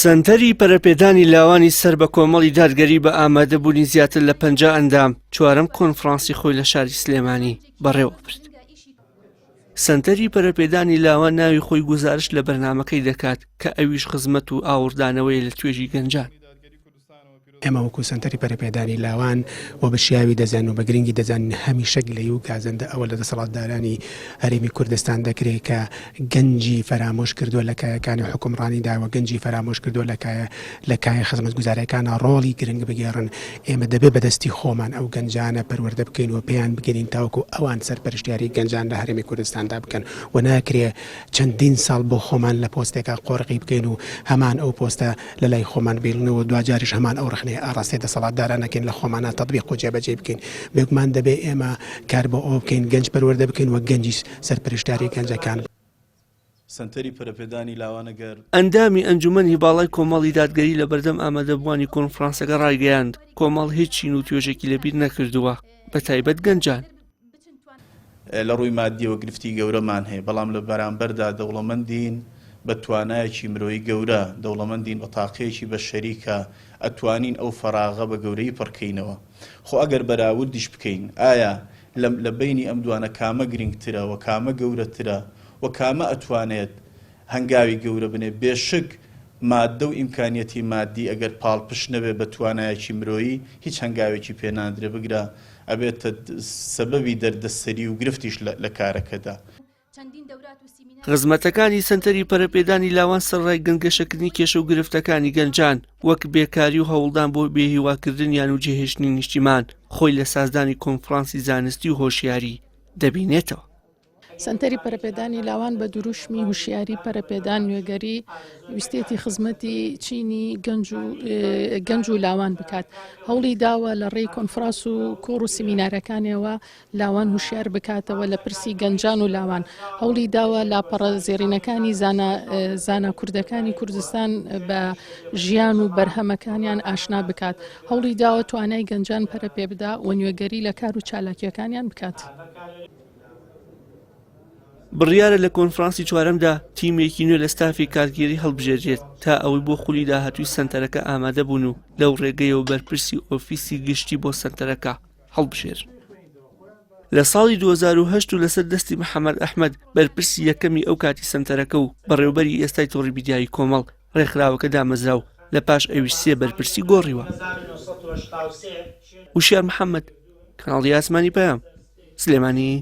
سەنتەری پەرەپێدانی لاوانی سەر بە کۆمەڵی دادگەری بە ئامادەبوونی زیاتر لە 50 ئەندام چوارەم کۆنفرانسی خۆی لە شاری سلێمانی بەڕێوە برد. سەنتەری پەرەپێدانی لاوان ناوی خۆی گوزارشت لە بەرنامەکەی دەکات کە ئەویش خزمەت و ئاوڕدانەوەیە لە توێژی گەنجان. ئێمە وەکو سەنتەری پەرەپێدانی لاوان و بە شیاوی دەزانین و بە گرنگی دەزانین هەمیشە گلەیی و گازەندە ئەوە لە دەسەڵاتدارانی هەرێمی کوردستان دەکرێت کە گەنجی فەرامۆش کردووە لە کایەکانی حوکمڕانیدا و گەنجی فەرامۆش کردووە لە کایە لە کایە خزمەتگوزاریەکانا ڕۆڵی گرنگ بگێڕن ئێمە دەبێ بە دەستی خۆمان ئەو گەنجانە پەروەردە بکەین و پێیان بگەین تاوەکو ئەوان سەرپەرشتیاری گەنجان لە هەرێمی کوردستاندا بکەن و ناکرێ چەندین ساڵ بۆ خۆمان لە پۆستێکا قۆرغی بکەین و هەمان ئەو پۆستە لە لای خۆمان بیڵن و دواجاریش هەمان ئەو ڕەخنەیە ئاڕاستەی دەسەڵاتداران نەکەین لە خۆمانا تەتبیق و جێبەجێی بکەین. بێگومان دەبێ ئێمە کار بۆ ئەوە بکەین گەنج پەروەردە بکەین و گەنجیش سەرپەرشتیاری گەنجەکان. سەنتەری پەرەپێدانی لاوان ئەگەر. ئەندامی ئەنجومەنی باڵای کۆمەڵی دادگەری لەبەردەم ئامادەبووانی کۆنفرانسەکە ڕایگەیاند، کۆمەڵ هیچ چین و توێژێکی لەبیر نەکردووە، بەتایبەت گەنجان. لە ڕووی مادیەوە گرفتی گەورەمان هەیە، بەڵام لە بەرامبەردا دەوڵەمەندین بە توانایەکی مرۆیی گەورە، دەوڵەمەندین بە تاقەیەکی بەشەری کە ئەتوانین ئەو فەراغە بە گەورەیی پڕکەینەوە. خۆ ئەگەر بەراوردیش بکەین ئایا لە لە بەینی ئەم دوانە کامە گرنگترە و کامە گەورەترە و کامە ئەتوانێت هەنگاوی گەورە بنێ؟ بێشک ماددە و ئیمکانیەتی مادی ئەگەر پاڵپشت نەبێ بە توانایەکی مرۆیی هیچ هەنگاوێکی پێ ناندرێ بگرە ئەبێتە سەبەبی دەردەسەری و گرفتیش لە کارەکەدا. خزمەتەکانی سەنتەری پەرەپێدانی لاوان سەرڕای گەنگەشەکردنی کێشە و گرفتەکانی گەنجان وەک بێکاری و هەوڵدان بۆ بێهیواکردنیان و جێهێشتنی نیشتیمان خۆی لە سازدانی کۆنفرانسی زانستی و هۆشیاری دەبینێتەوە. سەنتەری پەرەپێدانی لاوان بە دروشمی هوشیاری پەرەپێدان نوێگەری ویستێتی خزمەتی چینی گەنج و گەنج و لاوان بکات هەوڵی داوە لە ڕێی کۆنفراس و کۆڕ و سیمینارەکانیەوە لاوان هوشیار بکاتەوە لە پرسی گەنجان و لاوان هەوڵی داوە لاپەڕە زێڕینەکانی زانا زانا کوردەکانی کوردستان بە ژیان و بەرهەمەکانیان ئاشنا بکات هەوڵی داوە توانای گەنجان پەرە پێ بدا و نوێگەری لە کار و چالاکیەکانیان بکات. بڕیارە لە کۆنفرانسی چوارەمدا تیمێکی نوێ لە ستافی کارگێری هەڵبژێردرێت تا ئەوەی بۆ خولی داهاتووی سەنتەرەکە ئامادەبوون و لەو ڕێگەیەوە بەرپرسی ئۆفیسی گشتی بۆ سەنتەرەکە هەڵبژێرن. لە ساڵی 2008 و لەسەر دەستی محەممەد ئەحمەد بەرپرسی یەکەمی ئەو کاتی سەنتەرەکە و بەڕێوبەری ئێستای تۆڕی میدیایی کۆمەڵ ڕێکخراوەکە دامەزرا و لە پاش ئەویش سێ بەرپرسی گۆڕیوە. وشیار محەممەد، کەناڵی ئاسمانی پەیام، سلێمانی.